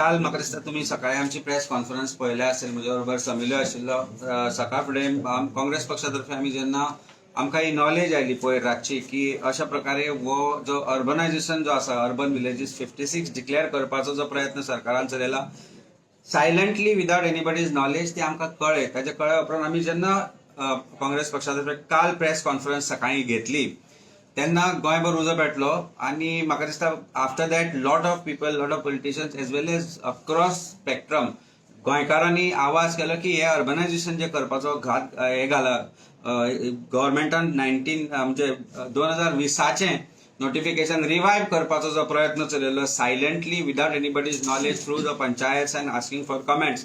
काल म्हाका दिसता तुमी सकाळी आमची प्रेस कॉन्फरन्स पळयल्या असेल. म्हज्या बरोबर समिलो आशिल्लो. सकाळ फुडें काँग्रेस पक्षा तर्फे आमी जेन्ना आमकां ही नॉलेज आयली पयर रातची की अशा प्रकारे हो जो अर्बनायझेशन जो आसा, अर्बन विलेजीस 56 डिक्लेअर करपाचो जो प्रयत्न सरकारान चलयला सायलंटली, विदाउट एनीबडीज नॉलेज, ते आमकां कळ्ळें. ताचे कळ्ळ्या उपरांत आमी जेन्ना काँग्रेस पक्षा तर्फे काल प्रेस कॉन्फरन्स सकाळी घेतली तेन्ना गोंयभर उजो पेटलो आनी म्हाका दिसता after that lot of people, lot of politicians as well as across spectrum गोंयकारांनी आवाज केलो की हे अर्बनायझेशन जे करपाचो घात हे घाला गव्हर्मेंटान, 19 म्हणजे 2020चें नोटिफिकेशन रिवायव करपाचो जो प्रयत्न चलयलो silently, without anybody's knowledge, through the panchayats and asking for comments,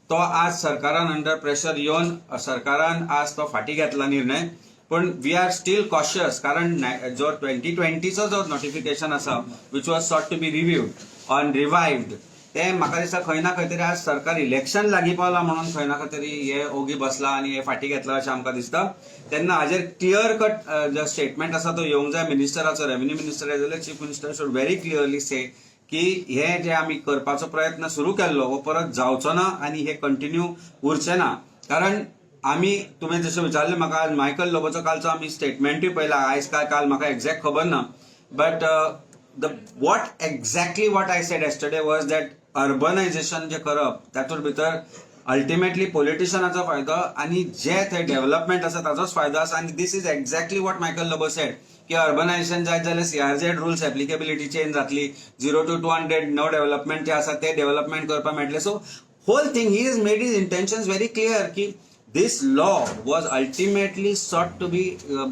तो आज सरकारान अंडर प्रेशर येवन सरकारान आज तो फाटी घेतला निर्णय. पण we are still cautious, कारण जो 2020चो जो नोटिफिकेशन आसा, which was sought to be reviewed or revived, ते म्हाका दिसता खंय ना खंय तरी आज सरकार इलेक्शन लागीं पावला म्हणून खंय ना खंय तरी हे ओगी बसला आनी हे फाटी घेतला अशें आमकां दिसता. तेन्ना हाजेर क्लियर कट जो स्टेटमेंट आसा तो येवंक जाय मिनिस्टराचो. Revenue minister as well chief minister should very clearly say की हे जे आमी करपाचो प्रयत्न सुरू केल्लो हो परत जावचो ना आनी हे कंटिन्यू उरचें ना. कारण आमी, तुवें जशें विचारलें म्हाका, आज मायकल लोबोचो कालचो आमी स्टेटमेंटूय पळयला. आयज काय काल म्हाका एक्झॅक्ट खबर ना, but the what exactly what I said yesterday was that urbanization जे करप तातूंत भितर अल्टिमेटली पॉलिटिशियनाचो फायदो आनी जे थंय डेव्हलपमेंट आसा ताचोच फायदो आसा. आनी this is exactly what Michael Lobo said की अर्बनायझेशन जायत जाल्यार सीआरझेड रुल्स एप्लिकेबिलिटी चेंज जातली, 0 to 200 no development जे आसा ते डेव्हलपमेंट करपाक मेळटले. So whole thing, he has made his intentions very clear की this law was ultimately sought to be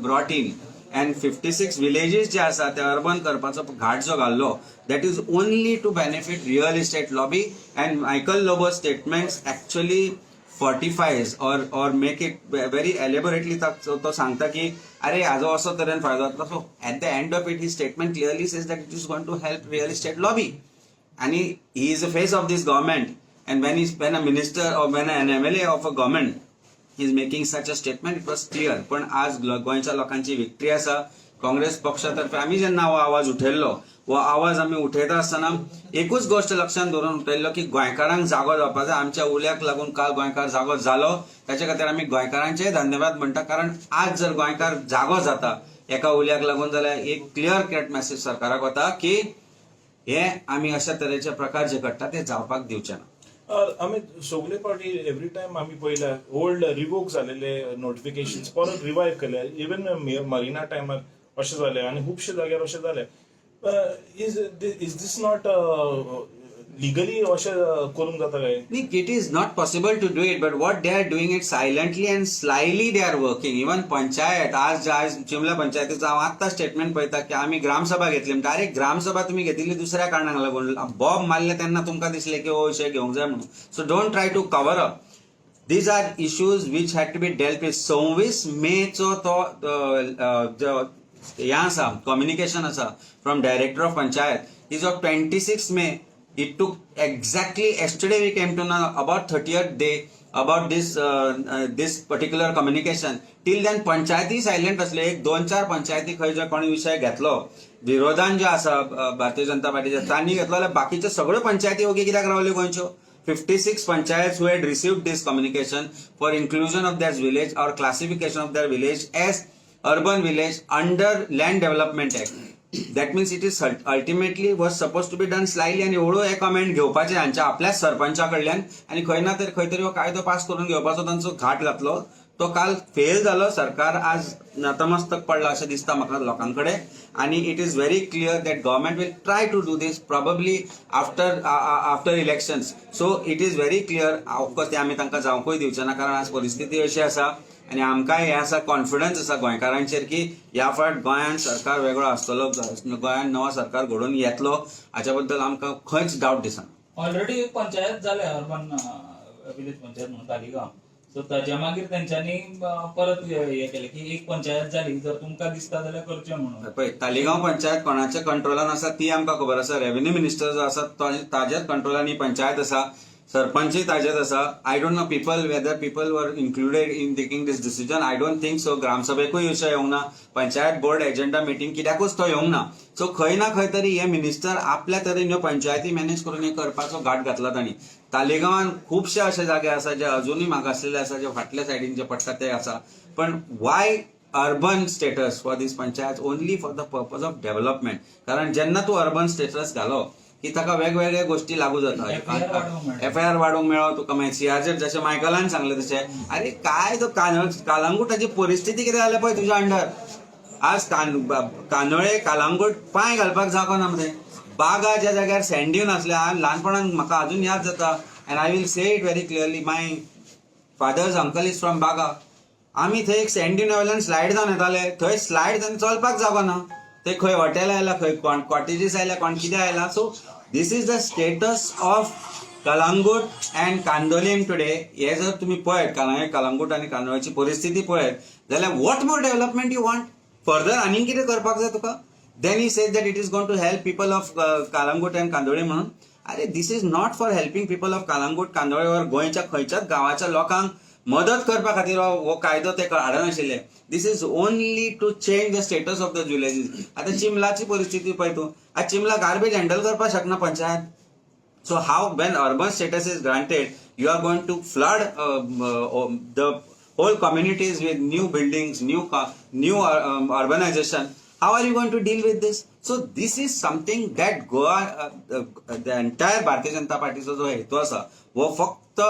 brought in and 56 villages जे आसा ते अर्बन करपाचो घाट जो घाल्लो, that is only to benefit real estate lobby. And Michael Lobo statements actually fortifies or make it very elaborately. तो सांगता की अरे, हाजो असो तरेन फायदो जातलो. So at the end of it, his statement clearly says that it is going to help real estate lobby and he is the face of this government, and when a minister or when an MLA of a government is making such a statement, it was clear. पण आज गोंयच्या लोकांची victory आसा. काँग्रेस पक्षातर्फे आमी जेन्ना हो आवाज उठयल्लो, हो आवाज आमी उठयता आसतना एकूच गोश्ट लक्षात दवरून उठयल्लो की गोंयकारांक जागो जावपा जाय. आमच्या उल्याक लागून काल गोंयकार जागो जालो, ताचे खातीर आमी गोंयकारांचेय धन्यवाद म्हणटा. कारण आज जर गोंयकार जागो जाता एका उल्याक लागून जाल्यार एक क्लियर कट मेसेज सरकाराक वता की हे आमी अशा तरेचे प्रकार जे घडटा ते जावपाक दिवचे ना. आमी सगळे पावटी, एवरी टायम आमी पळयल्या, ओल्ड रिवोक जालेले नोटिफिकेशन परत रिवायव केले. इवन मरिना टायमार अशें जालें आनी खुबशे जाग्यार अशें जालें. Is this not legally अशें करूंक जाता काय? नाही, it is not possible to do it, but what they are doing it silently and slyly they are working. Even panchayat, आज आज चिमला पंचायतीचो हांव आत्तां स्टेटमेंट पळयता की आमी ग्रामसभा घेतली. डायरेक्ट ग्रामसभा तुमी घेतिल्ली दुसऱ्या कारणाक लागून. बॉम्ब मारले तेन्ना तुमकां दिसलें की हो विशय घेवंक जाय म्हणून. So don't try to cover up. These are issues which had to be dealt with. 26 मेचो तो जो हें आसा, कम्युनिकेशन आसा from director of panchayat is of 26 May. It took exactly, yesterday we came to know, about 30th day about this particular communication. Till then पंचायती silent असले. एक दोन चार पंचायती खंय जर कोणी विशय घेतलो, विरोधान जे आसा भारतीय जनता पार्टीचे तांणी घेतलो जाल्यार बाकीच्यो सगळ्यो पंचायती ओगी कित्याक रावल्यो गोंयच्यो? 56 panchayats who had received this communication for inclusion of their village or classification of their village as urban village under Land Development Act. That means it is ultimately was supposed to be done slyly. आनी एवढो हे comment घेवपाचे हांच्या आपल्याच सरपंचा कडल्यान आनी खंय ना तरी खंय तरी हो कायदो पास करून घेवपाचो तांचो घाट घातलो, तो काल फेल जालो. सरकार आज नतमस्तक पडला अशें दिसता म्हाका लोकां कडेन. आनी it is very clear that government will try to do this probably after elections. So it is very clear. Of course ते आमी तांकां जावंकूय दिवचे ना, कारण आज परिस्थिती अशी आसा आनी आमकांय हें आसा, कॉन्फिडन्स आसा गोंयकारांचेर की ह्या फावट गोंयांत सरकार वेगळो आसतलो, गोंयांत नवो सरकार घडोवन येतलो. हाच्या बद्दल आमकां खंयच डावट दिसना. ऑलरेडी एक पंचायत जाल्या, अर्बन विलेज पंचायत म्हणून तालिगांव. सो ताच्या मागीर तेंच्यांनी परत हे केलें की एक पंचायत जाली, जर तुमकां दिसता जाल्यार करचें म्हणून. पळय, तालिगांव पंचायत कोणाच्या कंट्रोलान आसा ती आमकां खबर आसा. रेव्हेन्यू मिनिस्टर जो आसा ताज्याच कंट्रोलान ही पंचायत आसा. सरपंचय ताजेच आसा. I don't know people whether people were included in taking this decision. I don't think so. ग्रामसभेकूय विशय येवंक ना, पंचायत बोर्ड एजेंडा मिटींग कित्याकूच तो येवंक ना. सो खंय ना खंय तरी हे मिनिस्टर आपल्या तरेन ह्यो पंचायती मॅनेज करून हे करपाचो घाट घातला तांणी. तालिगांवान खुबशे अशे जागे आसा जे अजुनूय मागासलेले आसा, जे फाटल्या सायडीन जे पडटा ते आसा. पण why urban status for this panchayat? Only for the purpose of development. कारण जेन्ना तूं अर्बन स्टेटस घालो की ताका वेगवेगळ्या गोष्टी लागू जाता. FIR वाडोवंक मेळटा. एफआयआर वाडोवंक मेळो तुका, मागीर सीआरझेड, जशें मायकलान सांगलें तशें. अरे काय तो कालंगुटाची परिस्थिती कितें जाल्या पळय तुज्या अंडर. आज कांदोळे, कालांगूट पांय घालपाक जागो ना मरे. बागा ज्या जाग्यार सँड ड्यून आसले, हांव ल्हानपणान म्हाका अजून याद जाता and I will say it very clearly, my father's uncle is from Baga. आमी थंय एक सँड ड्यूना वयल्यान स्लायड जावन येताले. थंय स्लायड जावन चलपाक जागो ना. थंय खंय हॉटेल आयला, खंय कॉटेजीस आयल्या, कोण कितें आयला. So this is the status of Calangute and Candolim today. हे जर तुमी पळयत, कलांगूट आनी कांदोळची परिस्थिती पळयत जाल्यार what more development you want further? आनीक कितें करपाक जाय तुका? Then he says that it is going to help people of Calangute and Candolim म्हणून. अरे, this is not for helping people of Calangute, Candolim or गोंयच्या खंयच्याच गांवाच्या लोकांक मदत करपा खातीर हो कायदो ते हाडनाशिल्ले. This is only to change the status of the villages. आतां चिमलाची परिस्थिती पळय तूं. आतां चिमला गार्बेज हँडल करपाक शकना panchayat. So how, when urban status is granted, you are going to flood the whole communities with new buildings, new urbanization. How are you going to deal with this? So this is something that Goa, the entire Bharatiya Janata पार्टीचो जो हेतू आसा हो फक्त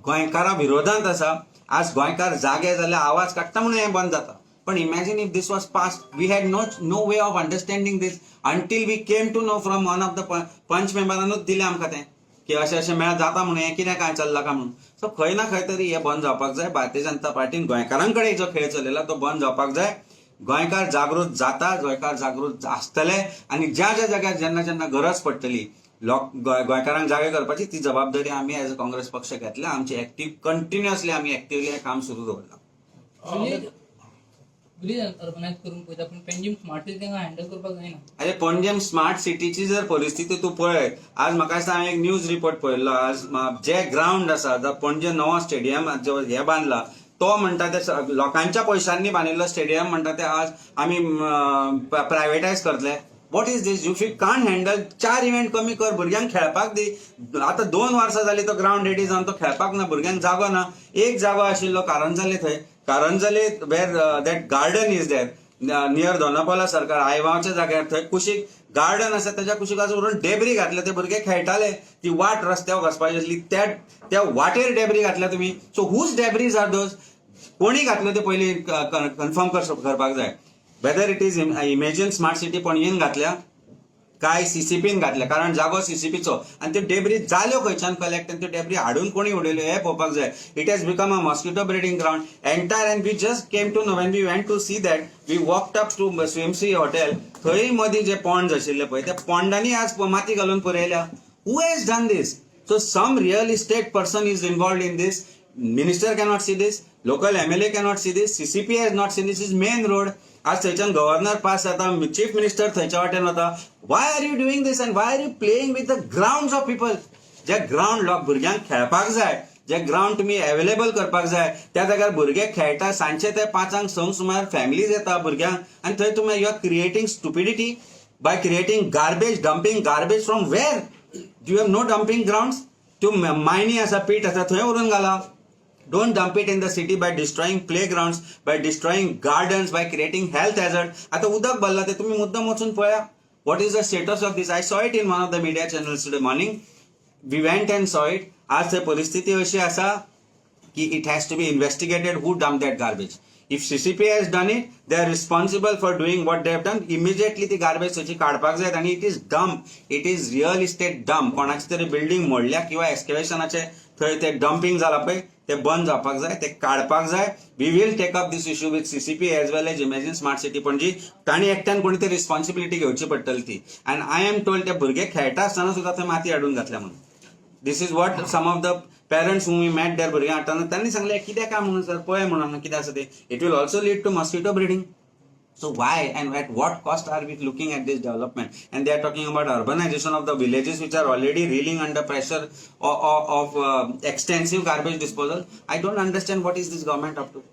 गोंयकारा विरोधांत आसा. आज गोंयकार जागे जाल्यार आवाज काडटा म्हणून हें बंद जाता. पण imagine if this was passed. We had no way of understanding this until we came to know from one of the पंच. मेंबरानूच दिलें आमकां तें की अशें अशें मेळ जाता म्हणून, हें कितें काय चल्लां काय म्हणून. सो खंय ना खंय तरी हें बंद जावपाक जाय. भारतीय जनता पार्टीन गोंयकारां कडेन जो खेळ चलयला तो बंद जावपाक जाय. गोंयकार जागृत जाता, गोंयकार जागृत आसतले आनी ज्या ज्या जाग्यार जेन्ना जेन्ना गरज पडटली लोक गोंयकारांक जागे करपाची, ती जबाबदारी आमी एज अ काँग्रेस पक्ष घेतल्या. आमची एक्टीव कंटिन्युअसली आमी एक्टिवली हें काम सुरू दवरलां. विलेज विलेज अर्बनायज करूंक पळयता, पूण पेंजीम स्मार्ट सिटी तांकां हँडल करपाक जायना. अरे, पणजेम स्मार्ट सिटीची जर परिस्थिती तूं पळयत, आज म्हाका दिसता हांवें एक न्यूज रिपोर्ट पळयल्लो. आज जे ग्रावंड आसा, जो पणजे नवो स्टेडियम जो हे बांदला, तो म्हणटा ते लोकांच्या पयशांनी बांदिल्लो स्टेडियम म्हणटा ते आज आमी प्रायवेटायज करतले. What is this? You can't handle, चार इव्हेंट कमी कर, भुरग्यांक खेळपाक दी. आतां 2 वर्सां जाली तो ग्रावंड रेडी जावन तो खेळपाक ना, भुरग्यांक जागो ना. एक जागो आशिल्लो कारंजले, थंय कारंजले where that garden is there near Dona Paula सरकार आयवांवच्या जाग्यार, थंय कुशीक गार्डन आसा, त्याच्या कुशीक आज व्हरून डेब्री घातले. ते भुरगे खेळटाले. ती वाट रस्त्यावर वचपाची आसली, त्या त्या वाटेर डेब्री घातल्या तुमी. So whose debris are those? कोणी घातले ते पयलीं कन्फर्म करपाक जाय, whether it is Imagine Smart City पणजेन घातल्या काय सीसीपीन घातल्या, कारण जागो सीसीपीचो. आनी त्यो डेब्री जाल्यो खंयच्यान कलेक्ट आनी त्यो डेब्री हाडून कोणी उडयल्यो हें पळोवपाक जाय. It has become a mosquito breeding ground entire and we just came to know when we went to see that. We walked up to Swimsea hotel. थंय मदीं जे पॉन्ड आशिल्ले पळय, त्या पॉन्डांनी आज माती घालून पुरयल्या. Who has done this? So some real estate person is involved in this. Minister cannot see this, local MLA cannot see this, CCP has not seen this. Is main road. आज थंयच्यान governor pass जाता, chief minister थंयच्या वाटेन वता. Why are you doing this and why are you playing with the ground of people? J ground लोक भुरग्यांक खेळपाक जाय, जे ग्रावंड तुमी अवेलेबल करपाक जाय, त्या जाग्यार भुरगे खेळटा. सांजचे ते 5ांक 6ंक सुमार फॅमिलीज येता भुरग्यांक आनी थंय तुमी you are creating stupidity by creating garbage, dumping garbage. From where? You have no dumping ground. त्यो मायनी आसा, पीट आसा, थंय व्हरून घाला. Don't dump it in the city by destroying playgrounds, by destroying gardens, by creating health hazard. आता उदक भरला ते तुम्ही मुद्दाम वचून पळया, what is the status of this. I saw it in one of the media channels today morning. We went and saw it. आज थंय परिस्थिती अशी आसा की it has to be investigated who dump that garbage. If CCP has done it, they are responsible for doing what they have done. Immediately ती garbage थंयची काडपाक जाय आनी it is dump, it is real estate dump. कोणाची तरी building मोडल्या किंवा एक्सकेवेशनाचे थंय ते डम्पिंग जाला पळय, ते बंद जावपाक जाय, ते काडपाक जाय. We will take up this issue with CCP as well as Imagine Smart City Panaji. तांणी एकट्यान कोणी तरी रिस्पॉन्सिबिलिटी घेवची पडटली ती. आनी I am told ते भुरगे खेळटा आसतना सुद्दां थंय माती हाडून घातल्या म्हणून. This is what some of the parents whom we met there, भुरग्यां हाडटना तांणी सांगलें, कितें काय म्हणून सर, पळय म्हणून कितें आसा ते. It will also lead to mosquito breeding. So why and at what cost are we looking at this development? And they are talking about urbanization of the villages which are already reeling under pressure of extensive garbage disposal. I don't understand what is this government up to.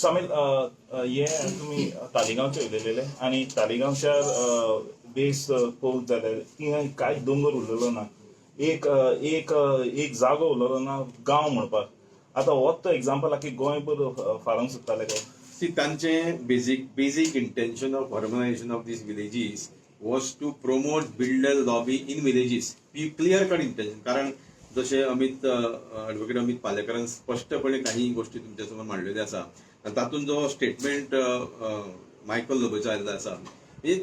Samil, हे तुमी तालिगांवचे उलयलेले आनी तालिगांवच्या बेस पळोवंक जाल्यार थिंगा कांय दोंगर उरलेलो ना, एक अ, एक अ, एक जागो उरलेलो ना गांव म्हणपाक. आतां होच तो एग्जाम्पल की गोंयभर फारूंक सोदताले काय? See, तांचे basic intention of urbanization of these villages was to promote builder lobby in villages. He clear cut intention. कारण जशें अमित ऍडव्होकेट अमित पालेकरान स्पश्टपणे काही गोष्टी तुमच्या समोर मांडलेल्यो आसा आनी तातूंत जो स्टेटमेंट मायकल लोबोचो आयिल्लो आसा,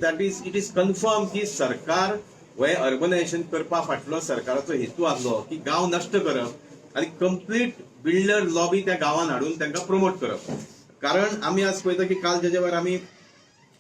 that is it is confirm की सरकार हे अर्बनायझेशन करपा फाटलो सरकाराचो हेतू आसलो की गांव नश्ट करप आनी कंप्लीट बिल्डर लॉबी त्या गांवान हाडून तांकां प्रमोट करप. कारण आमी आज पळयता की काल जेच्या वेळार आमी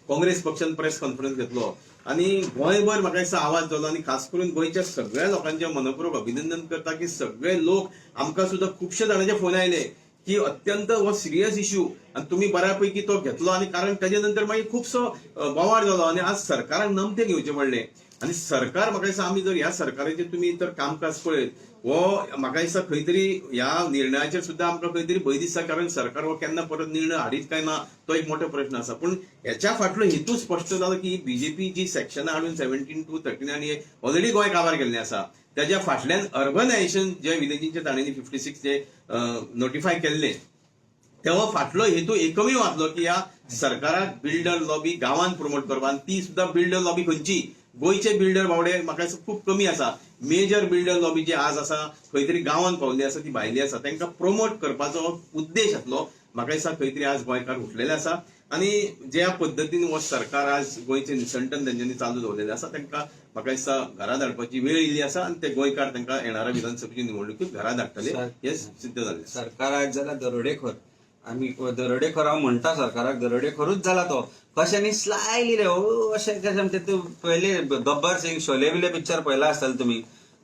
काँग्रेस पक्षान प्रेस कॉन्फरन्स घेतलो आनी गोंयभर म्हाका दिसता आवाज जालो आनी खास करून गोंयच्या सगळ्या लोकांचे मनपूर्वक अभिनंदन करता की सगळे लोक, आमकां सुद्दां खुबशे जाणांचे फोन आयले की अत्यंत हो सिरियस इश्यू आनी तुमी बऱ्यापैकी तो घेतलो. आनी कारण ताजे नंतर मागीर खुबसो बोवाळ जालो आनी आज सरकाराक नमतें घेवचें पडलें. आनी सरकार, म्हाका दिसता, आमी जर ह्या सरकाराचें तुमी तर कामकाज पळयत, हो म्हाका दिसता खंय तरी ह्या निर्णयाचेर सुद्दां आमकां खंय तरी भंय दिसता, कारण सरकार हो केन्ना परत निर्णय हाडीत काय ना तो एक मोठो प्रश्न आसा. पूण हेच्या फाटलो हेतू स्पश्ट जालो की बीजेपी जी सेक्शनां हाडून 17 टू 39 हे ऑलरेडी गोंय काबार केल्लें आसा, त्याच्या फाटल्यान अर्बनायझेशन जे विलेजींचे ताणें 56 जे नोटिफाय केल्ले, तेव्हा फाटलो हेतू एकमेव आसलो की ह्या सरकाराक बिल्डर लॉबी गांवांत प्रमोट करपाक. आनी ती सुद्दां बिल्डर लॉबी खंयची? गोंयचे बिल्डर बावडे म्हाका दिसता खूब कमी आसा. मेजर बिल्डर लॉबी जी आज आसा, खंय तरी गांवांत पावल्ली आसा, ती भायली आसा, तांकां प्रमोट करपाचो उद्देश आसलो. म्हाका दिसता खंय तरी आज गोंयकार उठलेले आसा आनी ज्या पद्दतीन हो सरकार आज गोंयचे निसंटन तेंच्यांनी चालू दवरलेले आसा, तांकां म्हाका दिसता घरा धाडपाची वेळ येयल्ली आसा आनी ते गोंयकार तांकां येणाऱ्या विधानसभेच्या निवडणुकीत घरा धाडटले हे सिद्ध जाल्लें आसा. सरकार आज जाला दरोडेखोर. आमी दरोडेखोर हांव म्हणटा सरकाराक, दरोडेखोरूच जाला तो. कशें न्ही, स्लायली रे हो, अशें कशें म्हणटा तूं, पयले गब्बर सिंग, शोले बिले पिक्चर पळयला आसतलें तुमी.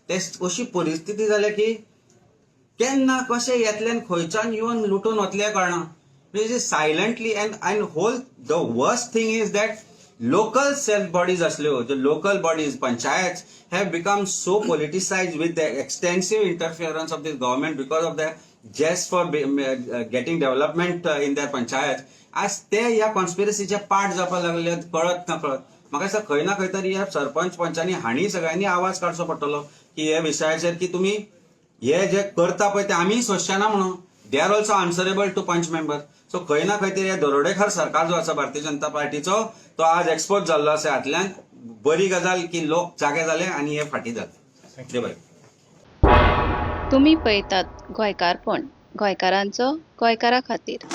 ते अशी परिस्थिती जाल्या की केन्ना कशें येतले, खंयच्यान येवन लुटून वतले कळना. Silently and whole the worst thing is that local self bodies असल्यो, ज्यो local bodies, panchayat have become so politicized with the extensive interference of this government because of the zest for getting development in their panchayat. आज ते ह्या कॉन्स्पिरसीचे part जावपाक लागले कळत ना कळत. म्हाका दिसता खंय ना खंय तरी ह्या सरपंच पंचांनी हांणी सगळ्यांनी आवाज काडचो पडटलो की हे विशयाचेर की तुमी हे जे करता पळय ते आमी सोंसचे ना म्हणून. They are also answerable to panch member. So खंय ना खंय तरी हे दरोडेखोर सरकार जो आसा भारतीय जनता पार्टीचो, तो आज एक्सपोज जाल्लो आसा. हातल्यान बरी गजाल की लोक जागे जाले आनी हे फाटीं जाले. देव बरें. तुमी पळयतात गोंयकारपण, गोंयकारांचो गोंयकारा खातीर.